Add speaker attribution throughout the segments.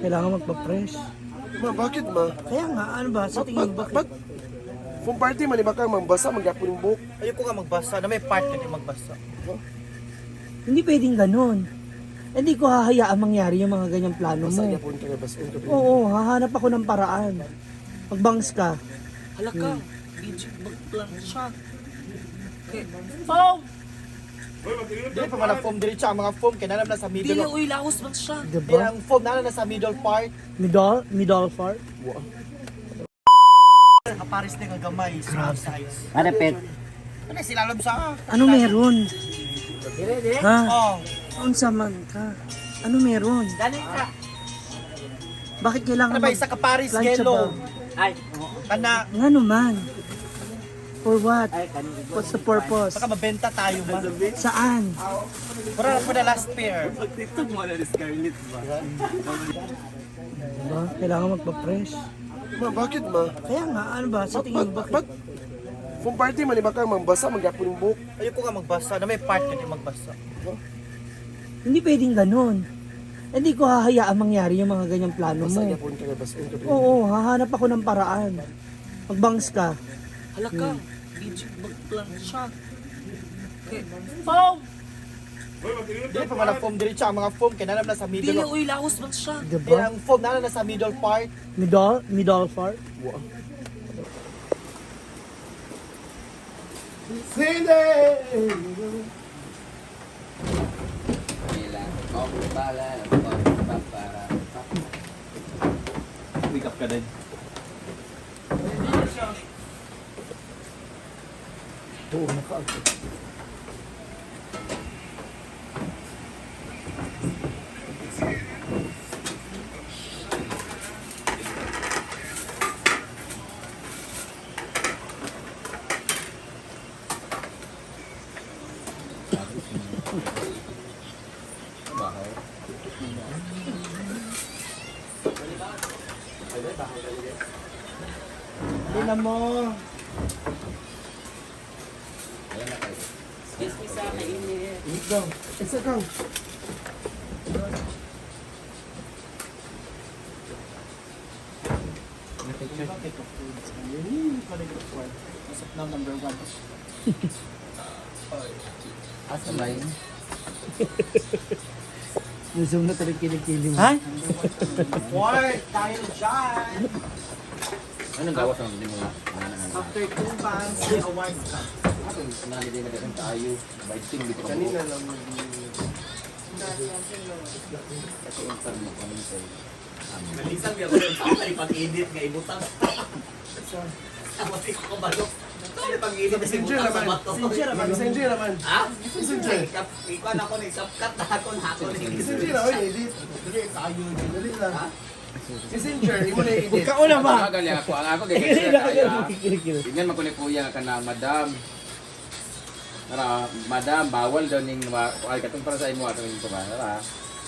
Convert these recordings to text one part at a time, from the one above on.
Speaker 1: Kailangan magpa-fresh.
Speaker 2: Ma, bakit ma?
Speaker 1: Kaya nga, ano ba? Sa tingin mo, bakit?
Speaker 2: Ba't? Kung party man, iba ka, magbasa, magyapon yung buhok.
Speaker 3: Ayoko nga magbasa. Na may part na di magbasa.
Speaker 1: Hindi pwedeng ganun. Hindi ko hahayaan mangyari yung mga ganyang plano
Speaker 2: Basa,
Speaker 1: mo.
Speaker 2: gyapon ka, basa.
Speaker 1: Oo, hahanap ako ng paraan. Pagbangs ka,
Speaker 4: Hala ka, legit magplansya. Okay. Foam!
Speaker 3: Dili pa man ang foam diretso ang mga foam kay nanam na sa
Speaker 4: Dili,
Speaker 3: middle.
Speaker 4: uy, laos man siya.
Speaker 3: Dili
Speaker 1: diba?
Speaker 3: ang foam nana na sa middle part.
Speaker 1: Middle, middle fart.
Speaker 3: Kapares na nga gamay small size.
Speaker 5: Marapet.
Speaker 3: Ano sila alam sa?
Speaker 1: Ano meron? Ha?
Speaker 3: Oh.
Speaker 1: Unsa man ka? Ano meron?
Speaker 3: Dali ka.
Speaker 1: Bakit kailangan
Speaker 3: Ano ba isa ka Paris
Speaker 1: Plancha
Speaker 3: yellow?
Speaker 1: ba?
Speaker 5: Ay,
Speaker 3: Kana
Speaker 1: Nga naman. For what?
Speaker 5: ay, kanina.
Speaker 1: What's the purpose?
Speaker 3: baka mabenta tayo ma.
Speaker 1: Saan?
Speaker 3: Para for the last pair.
Speaker 1: Diba? Kailangan magpa-fresh.
Speaker 2: Ma, bakit ma?
Speaker 1: Kaya nga, ano ba? Sa tingin mo, bakit?
Speaker 2: Ba't? Kung party man, iba ka, magbasa, magyapon yung buhok.
Speaker 3: Ayoko nga magbasa. Na may part na di magbasa.
Speaker 1: Hindi pwedeng ganun. Hindi ko hahayaan mangyari yung mga ganyang plano
Speaker 2: Basa,
Speaker 1: mo.
Speaker 2: gyapon ka, basa.
Speaker 1: Oo, hahanap ako ng paraan. Pagbangs ka,
Speaker 4: Hala ka, legit magplansya. Okay. Foam!
Speaker 3: Dili pa man ang foam diretso ang mga foam kay nanam na sa
Speaker 4: Dili,
Speaker 3: middle.
Speaker 4: uy, laos man siya.
Speaker 3: Dili
Speaker 1: diba?
Speaker 3: ang foam nana na sa middle part.
Speaker 1: Middle, middle fart.
Speaker 3: Wake up ka din.
Speaker 2: Oo, naka-out.
Speaker 3: Hindi na mo.
Speaker 4: Excuse me sa kainit.
Speaker 2: Ikaw, isa kang.
Speaker 3: As of now, number one.
Speaker 5: Asa ba yun?
Speaker 1: Nusum na talaga kilikili mo.
Speaker 3: Ha? Four, dahil dyan.
Speaker 5: Anong gawas ang hindi mga
Speaker 3: After 2 months, may award ka.
Speaker 5: Nalilay na ganun tayo. Biting dito ka
Speaker 2: Kanina lang.
Speaker 5: Kasi yung term mo kami sa'yo.
Speaker 4: Nalisang biya ko sa ako pag-edit nga ibutang. Ako ko kabalo. Ito pag-edit kasi
Speaker 2: Messenger
Speaker 4: ibutang sa
Speaker 2: naman.
Speaker 4: bato.
Speaker 2: Messenger naman.
Speaker 4: Ha?
Speaker 2: Messenger.
Speaker 4: Ikuan ako ni sapkat na ako na ako ni.
Speaker 2: Messenger na, oy, edit. Dali, tayo. Dali lang. Messenger, imo na i-edit.
Speaker 1: Kauna ba?
Speaker 5: Tawagan niya ako. Ang ako kay kay kaya. Tingnan man ko ni kuya nga kana madam. Tara, madam, bawal daw ning ay katong para sa imo atong ko ba. Tara.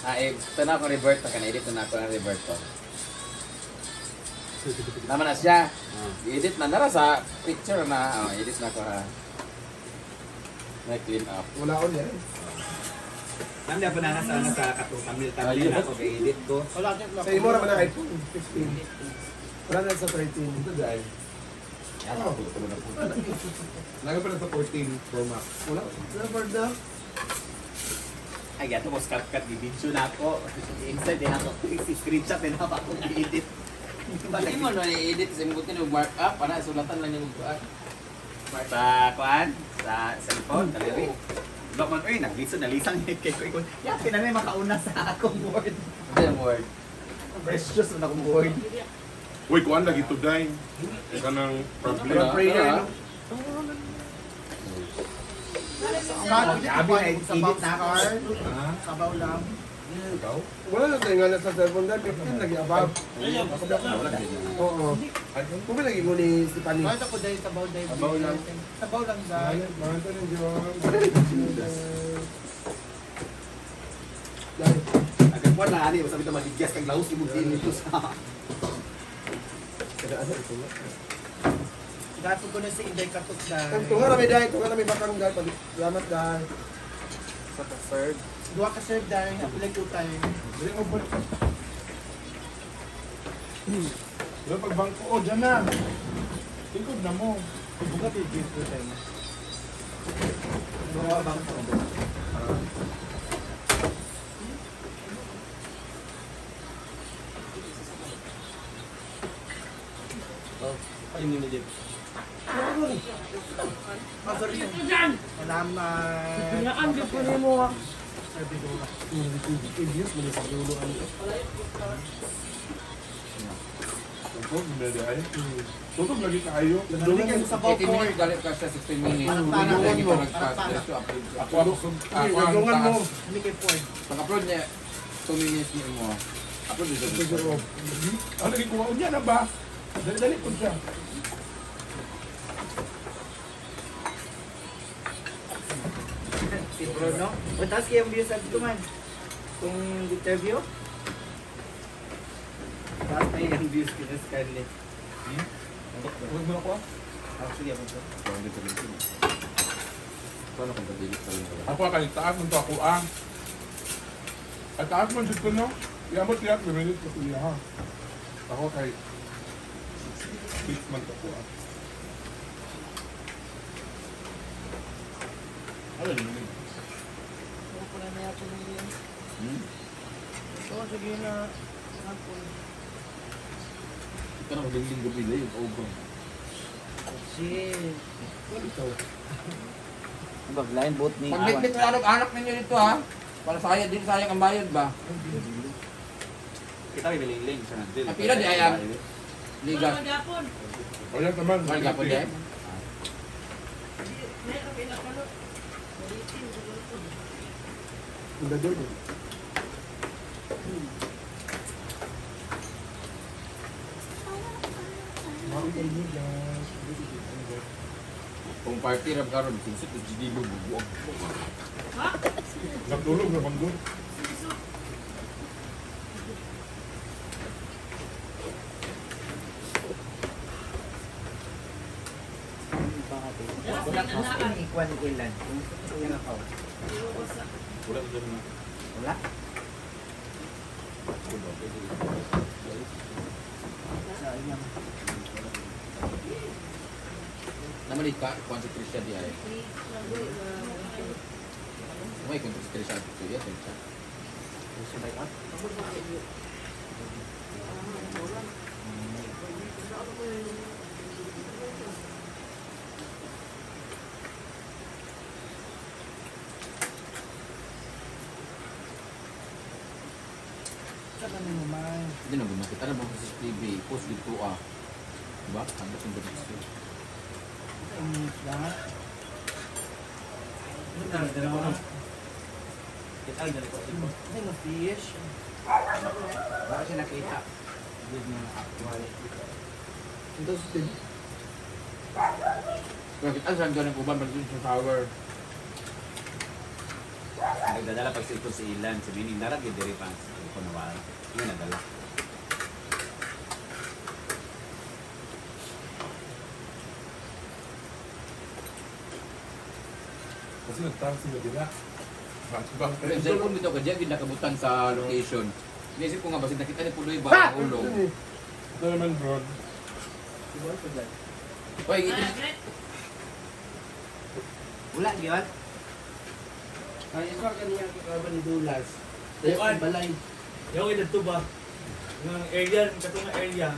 Speaker 5: Ah, eh, tanaw ko revert na kana edit na ako ang revert ko. Naman na siya. I-edit na nara sa picture na. Oh, edit na ko ha. Na clean up.
Speaker 2: Wala ko niya.
Speaker 6: Ma'am, di pa na sana sa katong thumbnail thumbnail ako kay edit ko.
Speaker 2: Sa imo ra man ang iPhone 15. Wala na sa 13.
Speaker 7: Ito dahil.
Speaker 2: Oh.
Speaker 7: Laga pa na sa 14 Pro Max.
Speaker 2: Wala. Wala for the.
Speaker 6: Ay, gato mo cut di video na ako. Inside din ako. Screenshot din ako ako i-edit.
Speaker 5: Hindi mo na i-edit sa imong og mark up ana sulatan lang yung kuan.
Speaker 6: Sa kuan, sa cellphone, daliri. Diba man, uy, naglisod, nalisang kay ko ikon. Ya, pinanay makauna sa akong word.
Speaker 5: Damn word.
Speaker 6: Precious na akong word.
Speaker 7: Uy, kuan lagi to day. Kanang problem.
Speaker 5: Wala,
Speaker 2: prayer,
Speaker 5: wala.
Speaker 2: no?
Speaker 3: Cut,
Speaker 6: Grabe na, edit na ako.
Speaker 3: Sabaw lang.
Speaker 2: Wala na tayo nga na sa cellphone dahil 15 lagi above. Oo. Kung lagi mo ni Stephanie.
Speaker 3: Bakit ako dahil sabaw dahil?
Speaker 2: Sabaw lang.
Speaker 3: Sabaw lang dahil.
Speaker 2: Mahal to ng Diyos. Dahil.
Speaker 6: Agad kuan na ani, basta bitaw madigyas kag laos imong din dito sa.
Speaker 3: Gato ko na si Inday Katok dahil.
Speaker 2: Tunga na may dahil, tunga na may bakang dahil. Salamat dahil.
Speaker 3: Duha ka serve dahil. Apilay ko tayo.
Speaker 2: Dali mo ba?
Speaker 7: Wala pagbangko, oh, dyan na. Tingkod na mo.
Speaker 3: Buka tayo gift ko tayo. Mga bangko.
Speaker 2: Ayun ni Jeff.
Speaker 3: Salamat.
Speaker 1: Pinaan, di ko mo ah.
Speaker 3: Servidora.
Speaker 2: I-views mo sa dulo ano.
Speaker 7: Tungkol, hindi ay. Tutog lagi kayo.
Speaker 3: Dumi kayo sa
Speaker 5: 18
Speaker 3: ball
Speaker 5: minutes, galit ka siya 16 minutes.
Speaker 3: Parang
Speaker 5: Lagi
Speaker 7: mo.
Speaker 5: pa nag-fast. Diretso upload siya.
Speaker 7: Ako ang
Speaker 5: Ako ang
Speaker 7: dungan mo.
Speaker 5: taas.
Speaker 3: Dumi kay Ford.
Speaker 5: Pag-upload niya, 2 minutes niya mo. Upload siya.
Speaker 7: Ano lagi kuha? Unya na ba? Dali-dali po siya.
Speaker 3: Si Bruno. O taas kayong views at man. Kung interview. Taas na yung views kina Scarlett.
Speaker 5: Huwag mo ako ah.
Speaker 3: Actually, ako to.
Speaker 5: Paano kung pag-delete pa rin wala?
Speaker 7: Ako kay taas mo to ako ah. At taas mo jud ko no. Iamot tiyak minute ko siya ha. Ako kay 6 months ako ah. Ano yun?
Speaker 3: Oo, sige na.
Speaker 5: Ito na magiging gabi yung over.
Speaker 3: Shit.
Speaker 6: Diba, blind boat ni
Speaker 5: Pagbitbit na anak ninyo dito ha. Para sayang din sayang ang bayad ba?
Speaker 6: Kita may bilingling sa nandil.
Speaker 5: Ang pila di ayam. Liga.
Speaker 7: Ayan naman.
Speaker 5: Mahal ka po di.
Speaker 2: Ang dadol.
Speaker 5: Kung party ram karon sinsot og GD mo bubuag.
Speaker 7: Natulog na bang doon?
Speaker 3: Wala ko sa ikuan ilan. Kung sa ako.
Speaker 7: Wala na dyan na.
Speaker 3: Wala. Sa iyang.
Speaker 5: Naman ka kuan si Trisha di ay. May kung si Trisha dito ya Trisha.
Speaker 3: Sa kami mo man.
Speaker 5: Hindi na gumakita na ba sa CCTV post dito ah. Diba? Ang ang dito.
Speaker 3: Sa minutes lang. Ay, mo fish.
Speaker 6: Baka siya nakita. Good na actual.
Speaker 2: Ito sa Steve.
Speaker 5: Bakit ang saan doon ang uban pag sa tower?
Speaker 6: Nagdadala pag cellphone si Ilan. Si Bining narag yung diri pa. Ko na wala. Hindi nadala.
Speaker 7: Kasi nagtaas sila dila. Bang
Speaker 5: Pero yung cellphone dito ka diyan nakabutan sa location. Naisip ko nga basin nakita ni Puloy ba ang ulo.
Speaker 7: Ito naman bro.
Speaker 5: Hoy, ito
Speaker 3: Wala, gyud.
Speaker 2: Ay, ikaw kaniya kakaban ni Dulas.
Speaker 1: Bukan.
Speaker 2: Balay.
Speaker 1: Yung ito ba? Ng area, katong area.